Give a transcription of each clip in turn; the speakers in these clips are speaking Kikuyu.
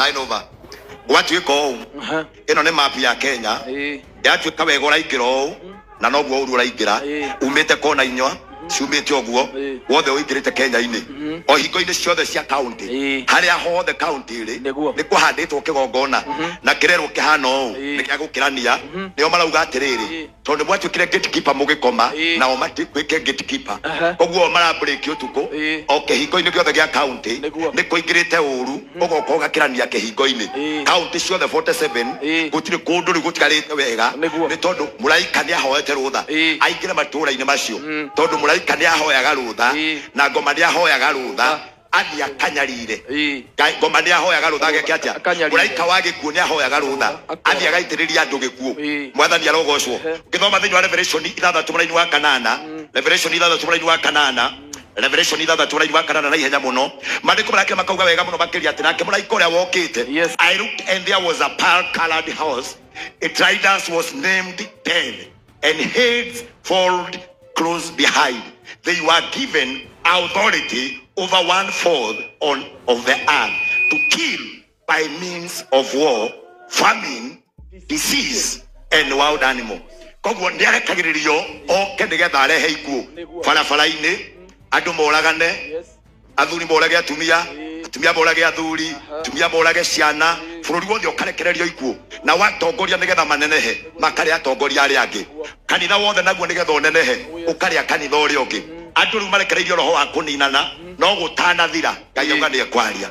Sign over. Gwatuĩka ũũ, ĩno nĩ map ya Kenya. Yatuĩka wega ũraingĩra ũũ na noguo ũru ũraingĩra. Umĩte kona inya ciumĩte ũguo, wothe ũingĩrĩte Kenya-inĩ, o hingo-inĩ ciothe cia county, harĩa hothe county ĩrĩ, nĩ kũhandĩtwo kĩgongona na kĩrerwo kĩhana ũũ, nĩ gĩa gũkĩrania. Nĩo marauga atĩrĩrĩ, tondũ mwatuĩkire gatekeeper mũgĩkoma, nao matikwĩke gatekeeper. Koguo marambũrĩki ũtukũ, o kĩhingo-inĩ gĩothe gĩa county nĩ kũingĩrĩte ũru, ũgoka ũgakĩrania kĩhingo-inĩ. County ciothe 47, gũtirĩ kũndũ rĩu gũtigarĩte wega, nĩ tondũ mũraika nĩ ahoete rũtha aingĩre matũũra-inĩ macio, tondũ mũraika nĩ ahoyaga rũtha na ngoma nĩ ahoyaga rũtha athiĩ akanyarire. Ngoma nĩ ahoyaga rũtha ageke atĩa? Akanyarire. Mũraika wa gĩkuũ nĩ ahoyaga rũtha athiĩ agaitĩrĩria andũ gĩkuũ. Mwathani arogocwo. Ũngĩthoma thĩinĩ wa Revelation 6 mũraini wa 8, Revelation 6 mũraini wa 8, Revelation 6 mũraini wa 8, na ihenya mũno, maandĩko marake makauga wega mũno makĩria atĩ nake mũraika ũrĩa wokĩte, I looked and there was a pearl colored horse. Its riders was named Death, and Hades followed close behind. They were given authority over one fourth of the earth to kill by means of war, famine, disease, and wild animal. Koguo nĩ arekagĩrĩrio oke nĩgetha arehe ikuũ barabara-inĩ, andũ moragane, athuri morage atumia, atumia morage athuri, atumia morage ciana, bũrũri wothe ũkarekererio ikuũ, na watongoria nĩgetha manenehe makarĩa atongoria arĩa angĩ, kanitha wothe naguo nĩgetha ũnenehe ũkarĩa kanitha ũrĩa ũngĩ. Andũ rĩu marekereirio roho wa kũninana, no gũtanathira Ngai auga nĩ ekwaria.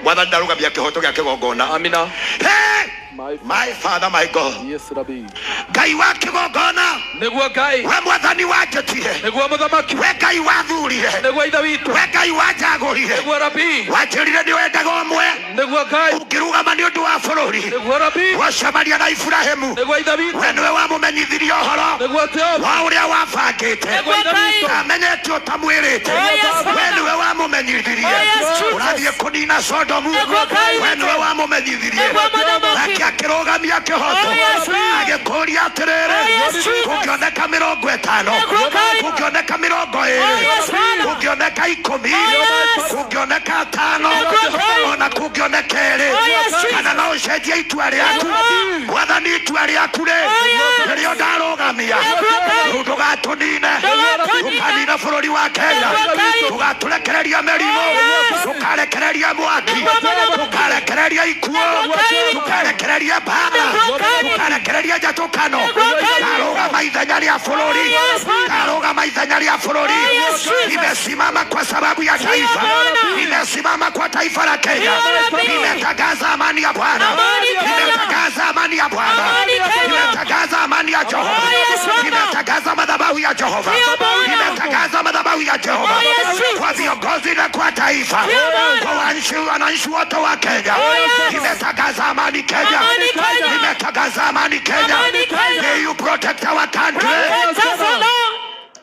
Mwathani ndarũgamia kĩhoto gĩa kĩgongona. Amina. Hey! My My Father, my God. Yes, Rabbi. Ngai wa kĩgongona, Nĩguo Ngai. we Mwathani wanjĩtire, Nĩguo Mũthamaki. we Ngai wathurire, Nĩguo Ithe witũ. we Ngai wanjagũrire, Nĩguo Rabbi. wanjĩrire nĩ wendaga ũmwe Nĩguo Ngai. ũngĩrũgama nĩ ũndũ wa bũrũri. Nĩguo Rabbi. Wacemania na Iburahĩmu, Nĩguo Ithe witũ. we nĩwe wamũmenyithirie ũhoro Nĩguo Jehova. wa ũrĩa wabangĩte. Nĩguo Ithe witũ. Amenyete ũtamwĩrĩte. Oh, yes, We Father. nĩwe wamũmenyithirie Oh, yes, Jesus. ũrathiĩ kũnina Sodomu. Nĩguo Ngai We witũ. nĩwe wamũmenyithirie. Nĩguo Mũthamaki. Nake akĩrũgamia kĩhoto, Oh, yes, Lord. agĩkũria atĩrĩrĩ, Oh, yes, Jesus. kũngĩoneka 50, Nĩguo Ngai. kũngĩoneka mĩrongo Oh, ĩrĩ, yes, Father. kũngĩoneka 10, Oh, yes. kũngĩoneka 5, Nĩguo Ngai. ona kũngĩoneka 2, Oh, yes, Jesus. kana no ũcenjie itua rĩaku? Nĩguo. Mwathani, itua rĩaku rĩ, Oh, yes. nĩrĩo ndarũgamia. Nĩguo Ngai. Rĩu ndũgatũnine. Ndũgatũnine. Ndũkanine bũrũri wa Kenya. Nĩguo Ngai. Ndũgatũrekereria mĩrimũ. Oh, yes. Ndũkarekereria mwaki. Nĩguo Mũthamaki. Ndũkarekereria ikuũ. Nĩguo Ngai. Ndũkarekereria mbara. Nĩguo Ngai. Ndũkarekereria njatũkano. Nĩguo Ngai. Ndarũgama ithenya rĩa bũrũri. Oh, yes, Father. Ndarũgama ithenya rĩa bũrũri. Oh, yes, Jesus. Nimesimama kwa sababu ya taifa. Bwana. Nimesimama kwa taifa la Kenya. Ndio, Nabii. Nimetangaza amani ya Bwana. Amani Kenya. Nimetangaza amani ya Bwana. Amani Kenya. Nimetangaza amani ya Jehova. Oh, yes, Baba. Nimetangaza madhabahu ya Jehova. Ndio, Bwana. Nimetangaza madhabahu ya Jehova Oh, yes, Jesus. kwa viongozi na kwa taifa, Ndio, Bwana. kwa wananchi wote wa Kenya. Oh, yes. Nimetangaza amani Kenya. Amani Kenya. Nimetangaza amani Kenya. Amani Kenya. May you protect our country. Protect us, O Lord.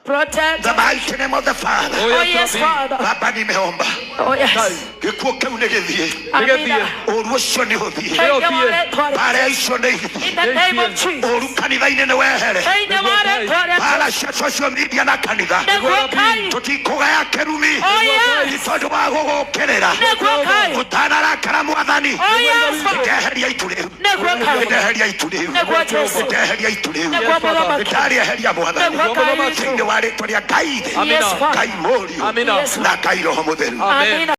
Protect. The mighty name of the Father. Oh, yes, Father. Baba, nimeomba Oh, yes. gĩkuũ kĩu nĩ gĩthiĩ, Amina. ũru ũcio nĩ ũthiĩ, Thank you, Lord. mbara icio nĩ ithiĩ, In the name of Jesus. ũru kanitha-inĩ nĩ wehere, Thank you, Lord. mbara cia social media na kanitha, Nĩguo Ngai. tũtikũgaya kĩrumi Oh, yes. nĩ tondũ wa gũgũkĩrĩra. Nĩguo Ngai. Ũtanarakara Mwathani, Oh, yes, Father. ndeheria itu rĩu. Nĩguo Ngai. Ndeheria itu rĩu. Nĩguo Jesu. Ndeheria itu rĩu. Nĩguo Mũthamaki. Ndarĩeheria, Mwathani, Nĩguo Ngai witũ. thĩinĩ wa rĩtwa rĩa Ngai Ithe, Yes, Father. Ngai Mũriũ, Amina. Yes. na Ngai Roho Mũtheru. Amina.